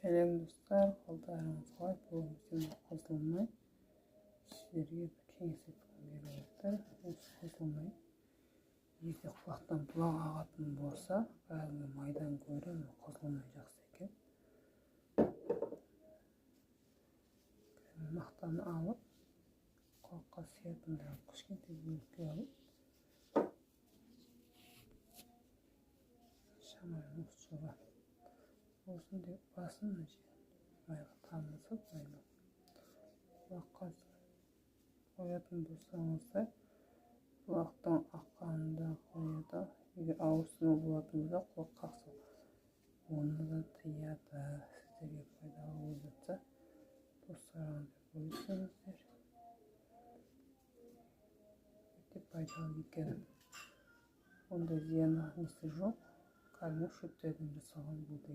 Сәлем, достар! Қалдарыңыз қалай? Бүгін бізде қызыл май. Сіздерге бір кеңес айтқым келіп отыр. Осы қызыл май егер құлақтан бұлақ ағатын болса, кәдімгі майдан гөрі қызыл май жақсы екен. Мақтаны алып, құлаққа сиятындай кішкентай бөлікке алып, шамамен осы жоба осындай басын майға тамызып, майлап құлаққа қоятын болсаңыздар, бұлақтың аққанын да қояды. Егер ауырсыну болатын болса, құлақ қақса, оны да тыяды. Сіздерге пайдалы болып жатса, достарыңызбен бөлісіңіздер, өте пайдалы екен. Ондай зияны несі жоқ, кәдімгі шөптерден жасалған бұл деген.